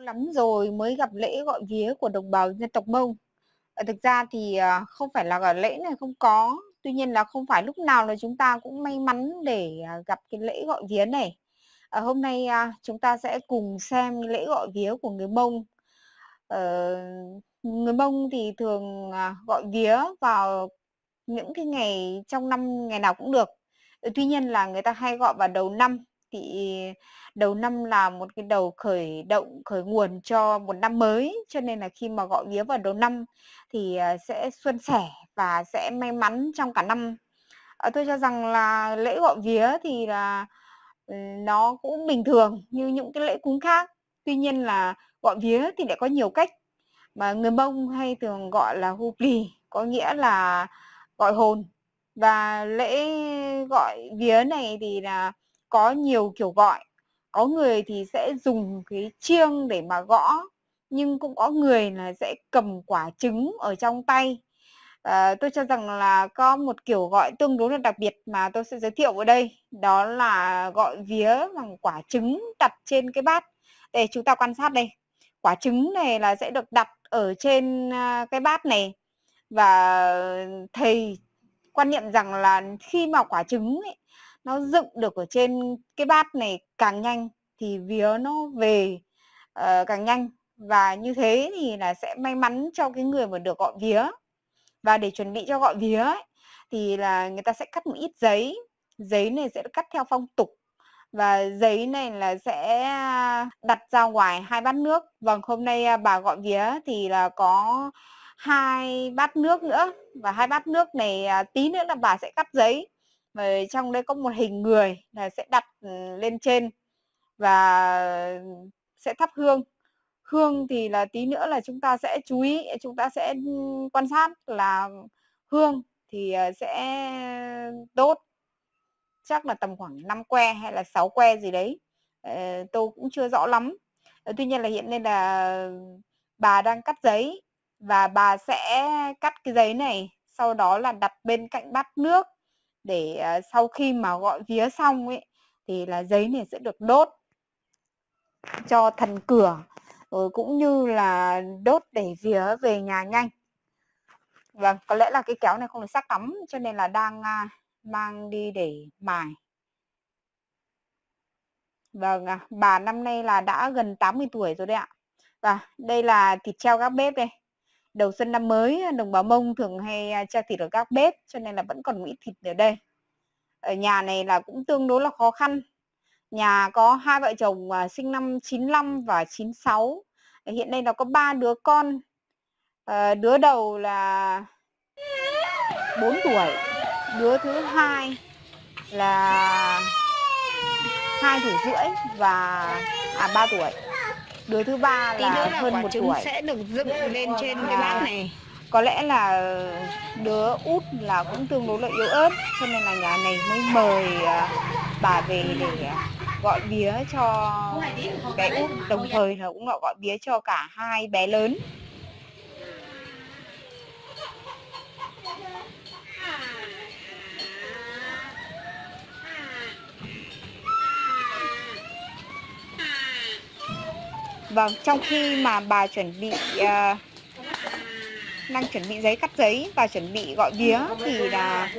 lắm rồi mới gặp lễ gọi vía của đồng bào dân tộc Mông. Ờ, thực ra thì à, không phải là gọi lễ này không có, tuy nhiên là không phải lúc nào là chúng ta cũng may mắn để à, gặp cái lễ gọi vía này. Ờ, hôm nay à, chúng ta sẽ cùng xem lễ gọi vía của người Mông. Ờ, người Mông thì thường à, gọi vía vào những cái ngày trong năm, ngày nào cũng được. Tuy nhiên là người ta hay gọi vào đầu năm, thì đầu năm là một cái đầu khởi động, khởi nguồn cho một năm mới, cho nên là khi mà gọi vía vào đầu năm thì à, sẽ suôn sẻ và sẽ may mắn trong cả năm. Ờ, tôi cho rằng là lễ gọi vía thì là ừ, nó cũng bình thường như những cái lễ cúng khác. Tuy nhiên là gọi vía thì lại có nhiều cách, mà người Mông hay thường gọi là hu plis, có nghĩa là gọi hồn. Và lễ gọi vía này thì là có nhiều kiểu gọi. Có người thì sẽ dùng cái chiêng để mà gõ, nhưng cũng có người là sẽ cầm quả trứng ở trong tay. À, tôi cho rằng là có một kiểu gọi tương đối là đặc biệt mà tôi sẽ giới thiệu ở đây, đó là gọi vía bằng quả trứng đặt trên cái bát. Đây, chúng ta quan sát đây. Quả trứng này là sẽ được đặt ở trên à, cái bát này. Và thầy quan niệm rằng là khi mà quả trứng ấy, nó dựng được ở trên cái bát này càng nhanh thì vía nó về ờ, càng nhanh. Và như thế thì là sẽ may mắn cho cái người mà được gọi vía. Và để chuẩn bị cho gọi vía ấy, thì là người ta sẽ cắt một ít giấy. Giấy này sẽ cắt theo phong tục. Và giấy này là sẽ đặt ra ngoài hai bát nước. Vâng, hôm nay à, bà gọi vía thì là có hai bát nước nữa. Và hai bát nước này à, tí nữa là bà sẽ cắt giấy. Và trong đây có một hình người là sẽ đặt ừ, lên trên và sẽ thắp hương. Hương thì là tí nữa là chúng ta sẽ chú ý, chúng ta sẽ quan sát là hương thì à, sẽ đốt chắc là tầm khoảng năm que hay là sáu que gì đấy. Ờ, tôi cũng chưa rõ lắm. Ờ, tuy nhiên là hiện nay là bà đang cắt giấy và bà sẽ cắt cái giấy này, sau đó là đặt bên cạnh bát nước để à, sau khi mà gọi vía xong ấy thì là giấy này sẽ được đốt cho thần cửa, ừ, cũng như là đốt để vía về nhà nhanh. Vâng, có lẽ là cái kéo này không được sắc lắm cho nên là đang à, mang đi để mài. Vâng, à, bà năm nay là đã gần tám mươi tuổi rồi đấy ạ. Và đây là thịt treo gác bếp đây. Đầu xuân năm mới, đồng bào Mông thường hay à, treo thịt ở gác bếp, cho nên là vẫn còn một ít thịt ở đây. Ở nhà này là cũng tương đối là khó khăn. Nhà có hai vợ chồng à, sinh năm chín lăm và chín sáu. Hiện nay là có ba đứa con. Ờ, đứa đầu là bốn tuổi, đứa thứ hai là hai tuổi rưỡi và à ba tuổi. Đứa thứ ba là hơn một tuổi. Sẽ được dựng lên trên cái bát này. Có lẽ là đứa út là cũng tương đối là yếu ớt, cho nên là nhà này mới mời à, bà về để à, gọi vía cho bé út, đồng thời là cũng gọi gọi vía cho cả hai bé lớn. Vâng, trong khi mà bà chuẩn bị ờ, đang chuẩn bị giấy, cắt giấy và chuẩn bị gọi vía thì là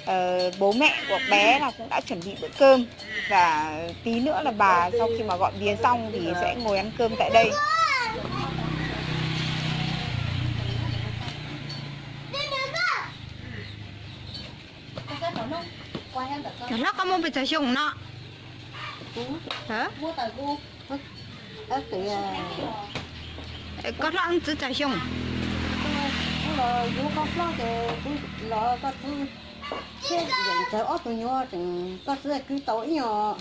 ờ, bố mẹ của bé là cũng đã chuẩn bị bữa cơm, và tí nữa là bà sau khi mà gọi vía xong thì sẽ ngồi ăn cơm tại đây. Cov hlob, koj muaj pes tsawg xyoo no? Koj hlob txwv tsawg xyoo? Kuv los yuav koj hlob ces kuv los koj txwv, thiab yeem txawv ob tug nyuag tseem koj txwv kwv tau ib nyuag,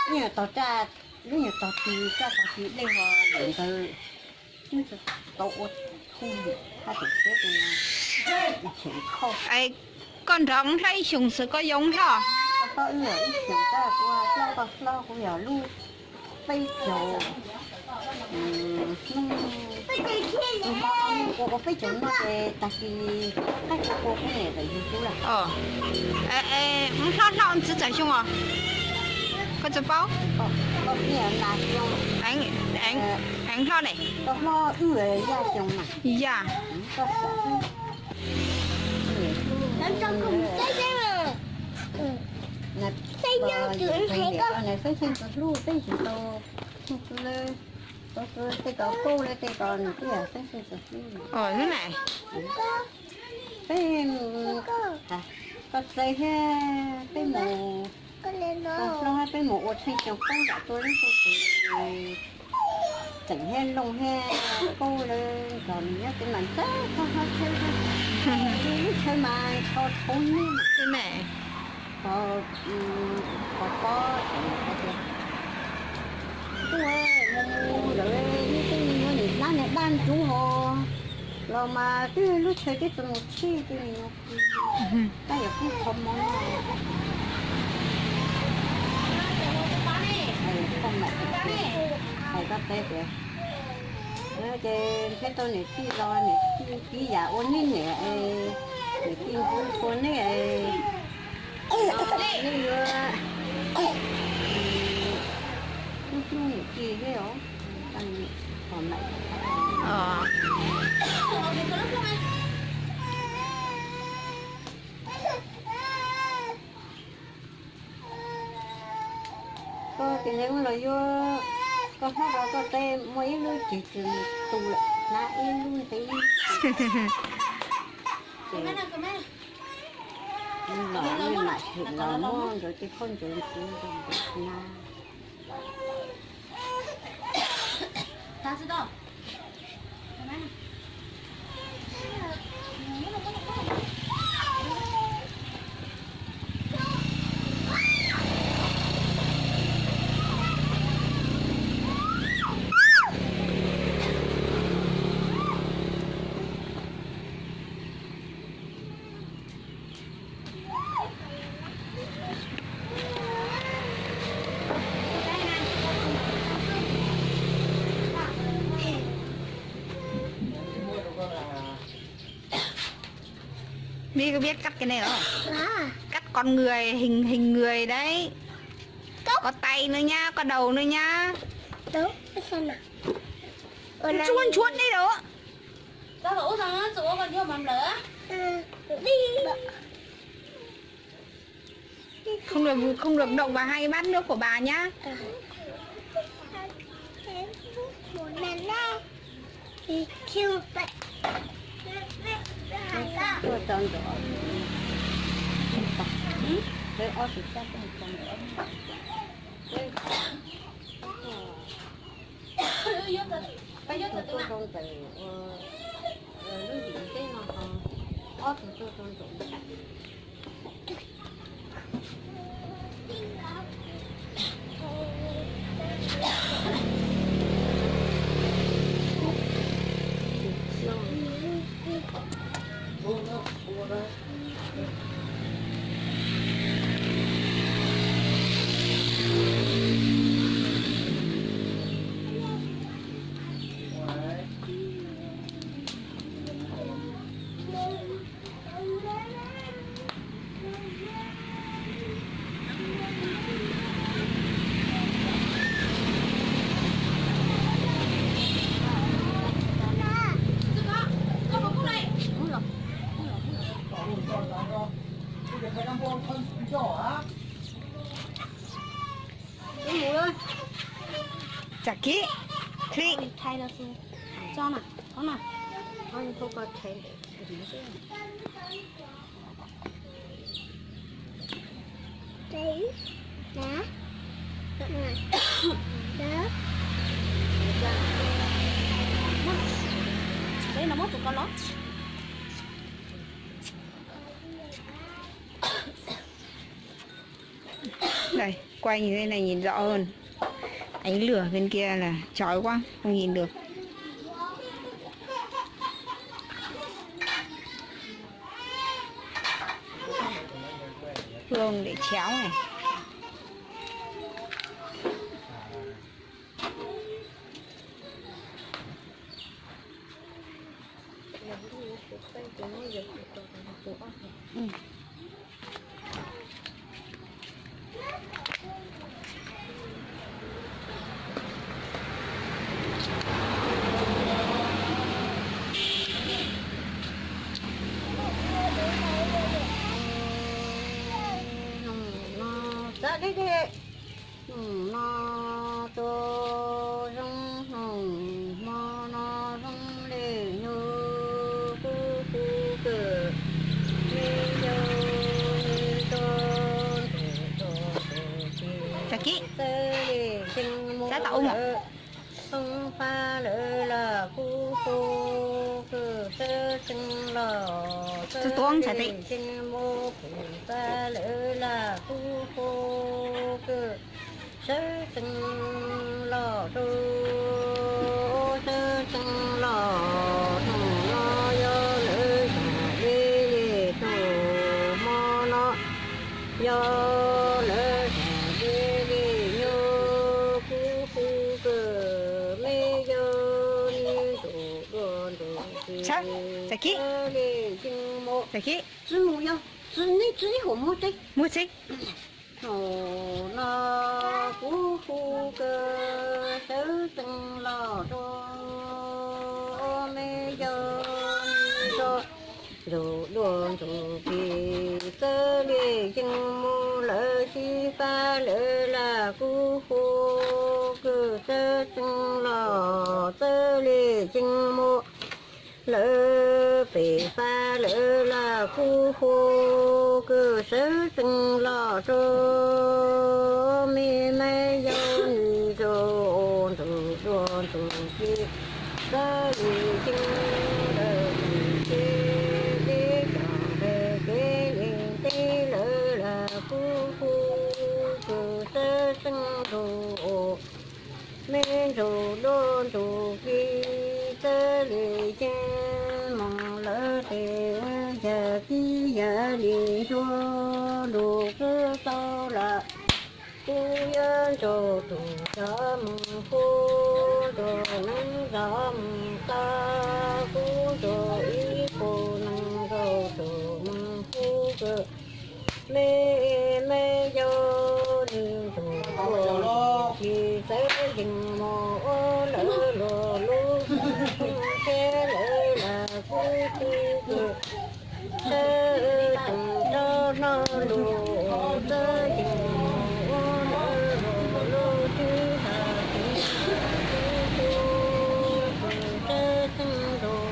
ib nyuag tog raj, lub nyuag tog tis, raj tog tis dej ho yeem ntawd. Twb tau ua hu hab tus teb tus no. Koj nrog hlob ib xyoos xwb koj yog hlob? Koj hlob wb yog ib xyoos tab kuv hlob koj hlob kuv yog lub peb caug, hnub tus hmo ua peb caug no ces tag kis qaib ua kuv niam ntawm yug kuv lawm. Hlob hlob txwv tsawg xyoo os? Koj tsis paub? Heev hlo ne. Yaj. Tej ko kauj le tej ko nws twb yog xeeb xeeb tus hlub. Peb, koj txawj thiab peb mus, koj hlob thiab peb mus ua txheej xyoo poob nram tuaj lub xyoo xwb, tseem thiab looj thiab kaub lawm, nrog nws nyob ces mas txawj kho hlob tshawb, lub tshawb mas kho tshauv nyiaj mas. Qhov, qhov pob tseem hais tias, ntuj, mus mus lawm, neb tej me nyuam nim hnab niag daj ntsuv hos los mas twb lub chaw twb tsis mus tshij tej me nyuam, tab yog kuj qhov mov no. Koj mam hais koj teb tias, ces ntshe tau niam tij los niam tij tib yam ua neb niam, niam tij nquag tshua neb, neb yuav hlub hlub niam tij thiab os. Koj tes neb ua los yuav, koj hlob rau koj tej muaj ib lub ceg txwm tu lawm hnab ib lub ntxiv. Ces los mam swm los muab nkawd tej khaub ncaws ntxiv rau nkawd hnab. Mỹ có biết cắt cái này không? Cắt con người, hình hình người đấy. Có tay nữa nhá, có đầu nữa nhá. Chuốt chuốt đi đó. Không được, không được động vào hai bát nước của bà nhá. Peb tug tuaj rau ntawm lub yim teb no, ob tug tuaj rau ntawm. Tsam kib, kli. Đây, quay như thế này nhìn rõ hơn. Ánh lửa bên kia là chói quá, không nhìn được. Hương để chéo này. Hnub no tuaj zoo, hnub hmo no zoo li nyuj kub hu kawg, me yog nws tuaj ntuj tuaj tus txiv txawj li ceeb muab lawm. Xoob fab lawv laj kub hu kawg, xawb tsees los xawb li ceeb muab phim fab lawv laj kub hu kawg, xawb tsees los rau, xawb tsees los hnub no yog lawv zam deb li, hnub hmo no yog lawv zam deb li, nyuj kub hu kawg, me yog nws ntuj dua ntuj txiv txawj li ceeb muab. Tsis mus yog, tsis, nej tsis ib huam muab tseeb. Hnub no kub hu kawg, xawb tsees los rau, me yog nws ntuj dua ntuj txiv txawj li ceeb muab lawv xib fab lawv laj kub hu kawg, xawb tsees los xawb li ceeb muab lawv pem fab lawv laj kub hu kawg, xawb tsees los rau, me me yog nws ntuj dua ntuj txiv txawj li ceeb lawv, ces deb cov nqe kev li teb lawv laj kub hu kawg, xawb tsees los me ntuj dua ntuj txiv txawj li ceeb moog lawv tes, yam tib yam li ntsuag ntuj txwb tau lawm. Kuv yuav nrug tus cov moog hu, nrug neeg zov moog tau, kuv nrug ib puj neeg nrug tus moog hu kawg, me me yog nws ntuj dua ntuj txiv txawj li ceeb muab lawv laj lub xyab lawv laj kub hu kawg, xawb tsees rov noj lub txawj li ceeb muab lawv laj lub xyab laj kub hu kawg, xawb tsees rov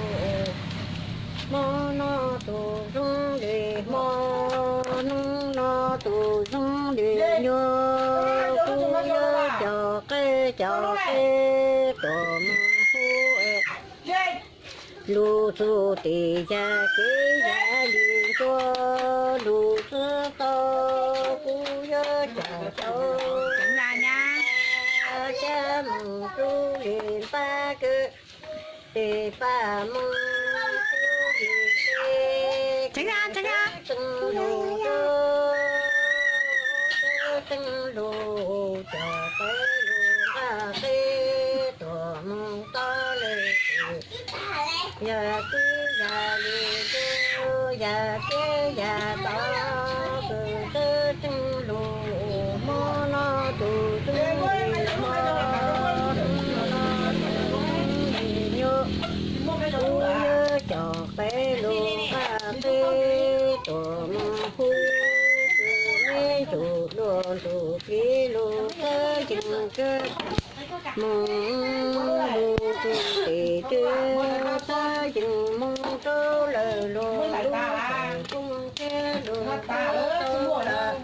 hmo no tus zoo li hmo, hnub no tus zoo li nyuag, kuv yuav cov qe cov qe tuaj moog hu es lug txug tim yam kev yam li ntsuag ntuj txwb tau, kuv yuav cov tau cab moog txug li npab kawg, tes pab moog txug li teb, tseeb tseeb lug, tseeb lug cov qe lug nqaj qe tuaj moog tau le, yam tib yam li ntsuag yam kev yam tau kawg, tseeb tseeb lug hmo no tus zoo li hmo, hnub no tus zoo li nyuag, kuv yuav cov qe lug nqaj qe tuaj moog hu kawg, me ntuj dua ntuj txiv lug txawj ceeb kawg, moog lug txug tim twg txawj ceeb moog rau lawv lug, lug txawj ceeb lug tau lawm.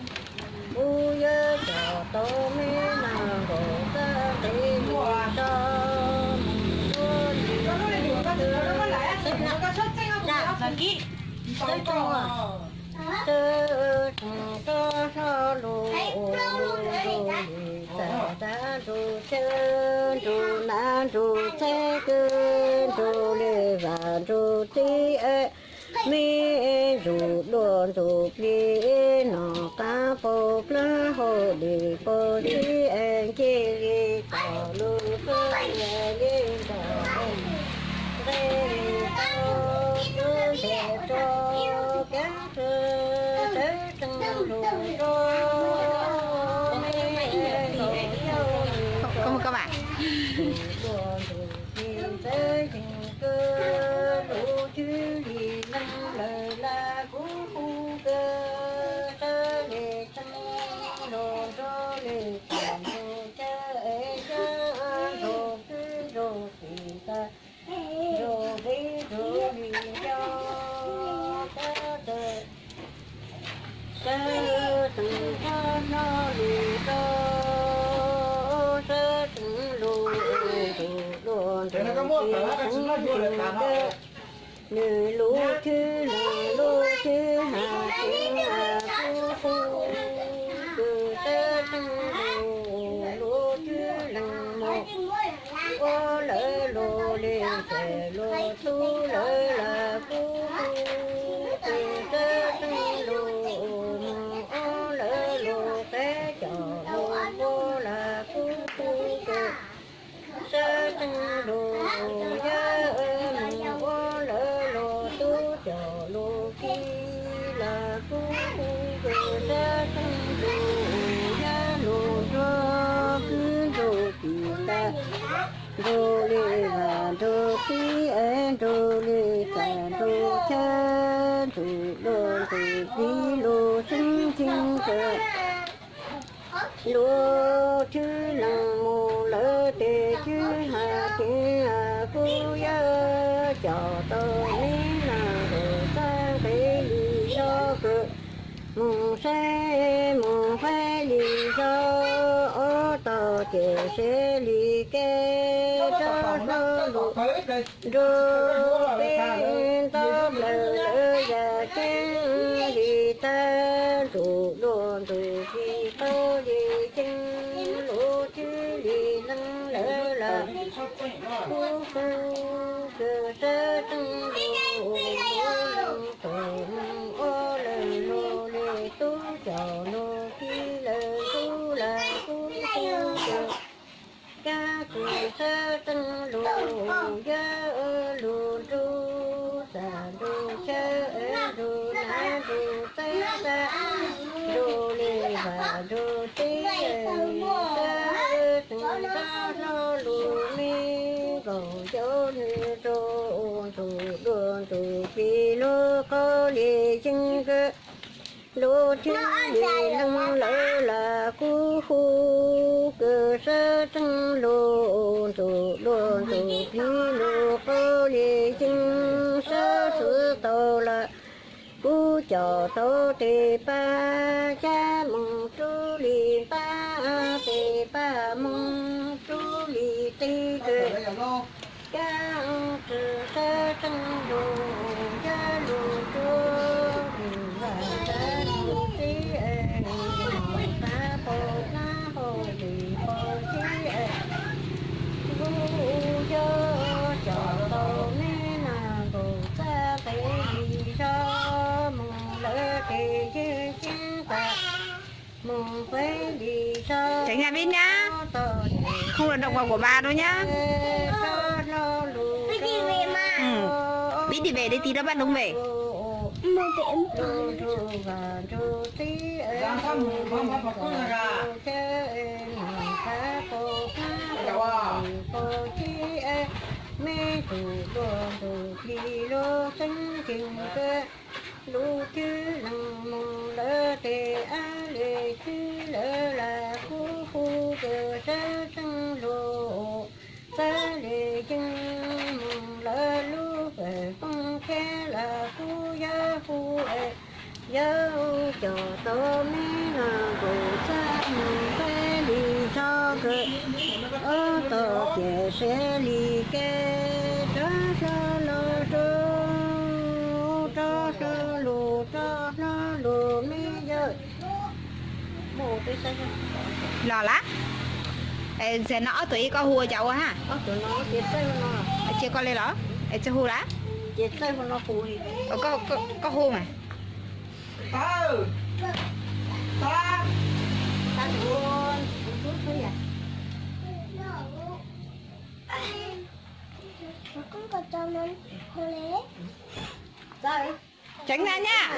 Kuv yuav coj tau me neeg nkaum txawj nqe lug tso, moog rua li txawj ceeb, txawj ceeb rov hlo lug, lug li txam txav nrug chaw nrug nas nrug txheeb kawg, nrug li vam nrug txib es me ntuj dua ntuj plig, noj qaab paug plaab hau li paug txib es nce li tom lug kawg, li nrog nqe li tau kawg ntes rua kaab kawg, txawj ceeb lug rua me nkaum yug li txawj ceeb dua ntuj plig, txawj ceeb kawg lug cwj li neeg lawm laj kuv hu kawg, txawj li ceeb lug nqis rau li nco, sawv tsees rov hlo lus rau, sawv tsees lus tus dua ntxim xeeb tsees kawg. Nws lub thwj lees lub thwj hais tsees kub kub kws sawv tsees lus, lub thwj lees mus ua lawv lus li ces lus tub lawv lam kub kub kws sawv tsees lus mus ua lawv lus qab cov lus ua lam kub kub kws sawv tsees lus yawg mus ua lawv lus tub cov lus khi lam kub kub kws sawv tsees lus yawg lus nruab kwv nruab tij tas nruab li vas nruab txib es nruab li txaj nruab chaw nruab luag nruab plig lus xeeb tsees kawg. Lub thwj lees mus lawv tes thwj hais tsees kub yawg coj tau neb nas nkaum txaj nqe li zog kawg. Mus saib mus faib li zog ob tog ces saib li kev rov hlo lus nruab peb nto plaws lawv yam ceeb li tag nruab luag nruab plig qau li ceeb lub thwj li lees lawv lam kub kub kws sawv tsees lus mus ua lawv lus li tub cov lus khi lawv ntsuj lam kub kub kws kab kws sawv tsees lus yawg lus nruab txaj nruab chaw nruab nas nruab txib tas nruab li vas nruab txib sawv tsees rov hlo lus me nkaus cov nws rau nruab luag nruab plig lub qau li ceeb kawg. Lub thwj li lees lawv lam kub kub kws sawv tsees lus nruab luag nruab plig lub qau li ceeb sawv txwv tau lawm kub coj tau tes pab cab moog rub li npab tes pab moog rub li teb kawg. Kab tsi sawv tsees lus yawg lus rub li vas tas lus txib es nws tas pau nab pau li pau txib es nkuj yog coj tau neb nas nkaum txaj nqe li zog mus lawv tes yawg ceeb tas mus faib li zog. Tseev nyaj vib nyab. Không là đọc vào của bà thôi nhá. Vib đi về đi, tí nữa bạn đóng về. Me tus luag tus plig lub xeeb ceeb kawg. Lub thwj lees mus lawv tes ab le thwj lawv lam kub kub kws sawv tsees lus txaj le ceeb mus lawv lub fawm poob thiab lam kub yawg hu es yawg coj tau me nas nkaum txaj mus faib li zog kawg. Ob tog ces saib li kev rov hlo lus rub, rov hlo lus rov hlo lus me yawg. Los lawm. Es no ob tug ib koj hu ua cas ua ha? Ces koj li los? Es tsis hu lawm? Koj hu mas. Tseev na nyab.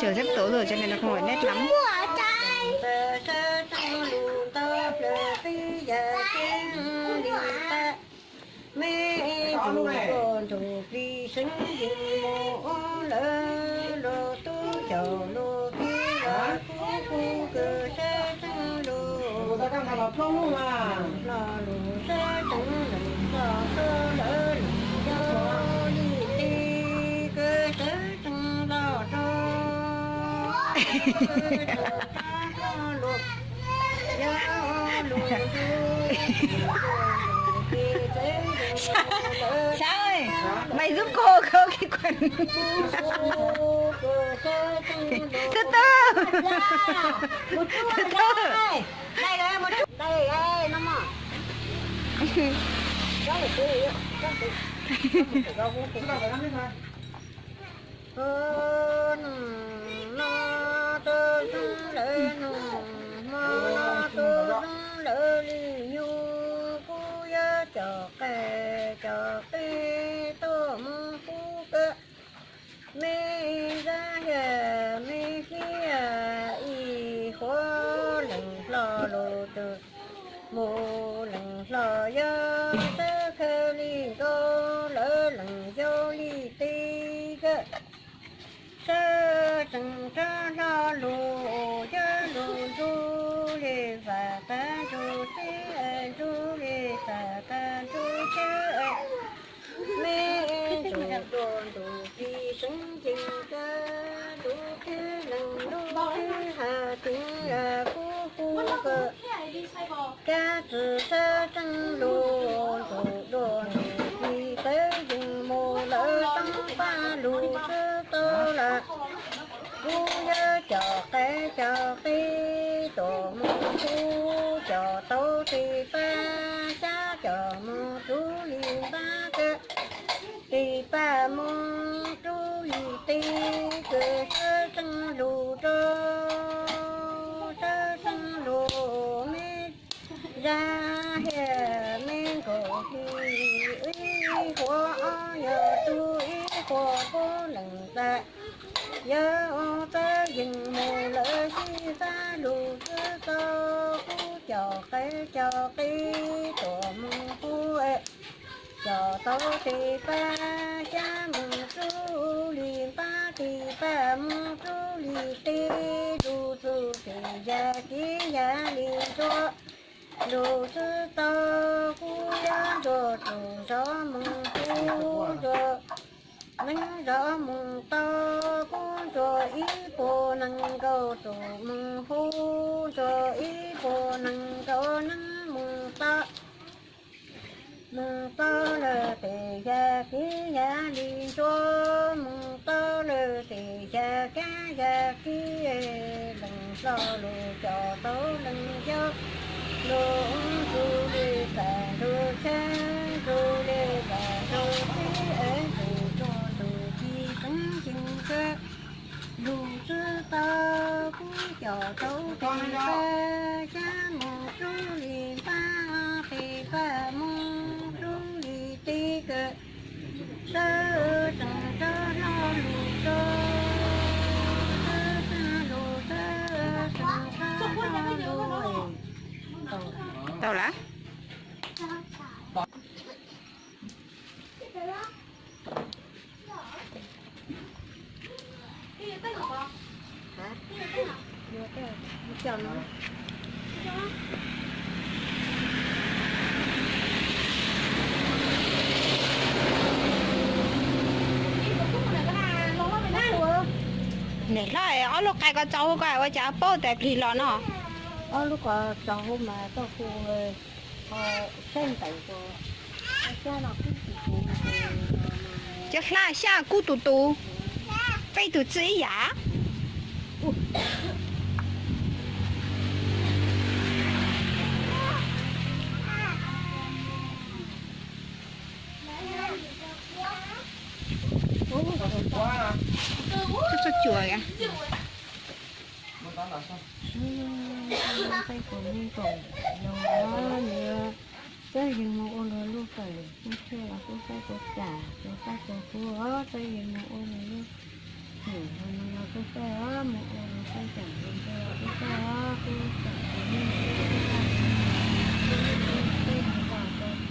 Trời sắp tối rồi cho nên nó không phải nét lắm. Sawv tsees lug nto plaws peb yam ceeb li tag, me ntsuag dua ntug plig seev yeej mus ua lawv luag tub caug luag plig los kuj kuj kawg sawv tsees lug. Hlo lug sawv tsees lug hlo rau lawv lug yog li teb kawg sawv tsees lug rau Mày giúp cô, cô cái quần. Từ từ. Từ từ. Nug no rau zoo lawv nug, hmo no rau zoo lawv li nyuj, kuj yog cov qe cov qe tuaj mus kuj kawg. Me zab yawg me sib ib qhuav leej hlo lug tws mus leej hlo yog sawv kawg li nkaus lawv leej yau li teb kawg. Sawv tsees rov hlo lug yog lug ntsug li vam tag ntsug teb ntsug li vam tag ntsug teb. Me ntsuag dua ntug plig seev yeej kawg lug teb leej lug teb has tsees kuj kuj kawg. Kav tsij sawv tsees lug ntsuag dua ntug plig teb yeej mus lawv toob paj lug txwb tau lawm. Kuj yog cov qe cov qe tuaj mus kuj cov tau tes paj xyab cov mus rub li npab kawg. Tes paj mus rub li teb kawg sawv tsees lug rau sawv tsees lug me zab hiam me nkaus li ib qhuav ob yog tug ib qhuav puv leej tas. Yog txawj yeej mus lawv sib fab lug txwb tau kuj cov qe cov qe tuaj mus kuj cov tau tes paj xyab mus rub li npab tes paj mus rub li teb lug txug tes yag kev yag li ntsuag lug txwb tau kuj yog ntsuag txug zov mus kuj ntsuag neeb zov mus tau kuj ntsuag ib puas nees nkaum txug mus kuj ntsuag ib puas nees nkaum neeb mus tau. Mus tau lawm tes yag kev yag li ntsuag mus tau lawm tes yag kev yag kev leej hlo lug cov tau leej yau lug ntxug li vam lug tshab ntxug li vam lug tshab es ntxug dua ntug plig seev yeej kawg lug txwb tau kuj cov tau tes paj xyab mus rub li npab tes paj mus rub li teb kawg. Sawv tsees rov hlo lug rau sawv tsees lug sawv tsees rov hlo lug. Tau lawm. Niam hlob, ob lub qe ko txaus huv ko ua cas paub tas plig los no? Ob lub ko txaus huv mas koj hu saib ntawm ko. Cov hla xyab kub tus tus, peb tug txij ib yam. Txoj txoj cua kìa. Peb kuv me nkaus no nws txawj yeej mus ua luag lub kawm, kuj txawj los kuj saib kuv kam, kuv saib kuv hu os, txawj yeej mus ua luag lub kawm, los kuj saib os. Mus ua lus pheej kam tus ntxhais tus koj, kuv kam tus niag tus koj, kuv niag tus pheej mus los rau,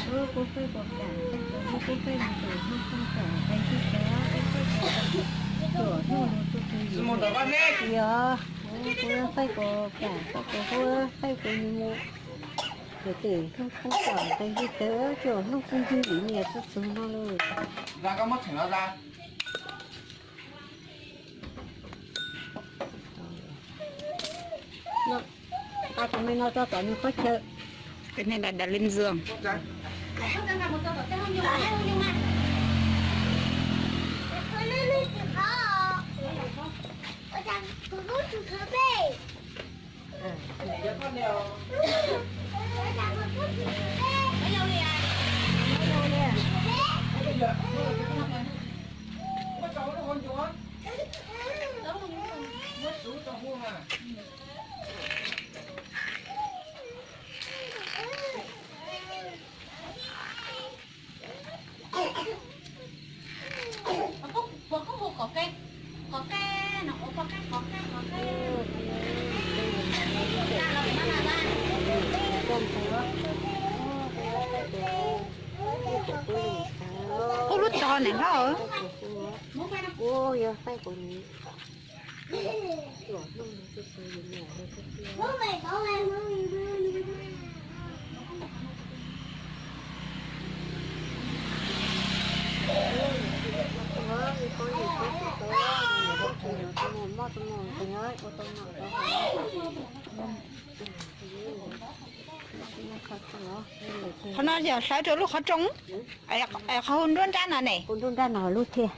kuv kuv pheej puas kam pheej tus niag kuv pheej mus tus hnub pheej kam pheej tib cov pheej pheej puas kam, tuam hnub lus txog tus yus yog, kuv pheej puas kam koj kuv pheej kuv mus, tus tim hnub pheej kam pheej tib cov tuam hnub pheej tig lim niam txog tus no lawm. Tau tus me no tso tom nws qhov chaw. Tus me no da lim zoo. Ub, lub tog niam hlob. Ub, yog faib kuv ni. Qhov no yog hlawv rau lub qhov rooj, qhov hu nruab nrab no ne. Hu nruab nrab no lub thiab.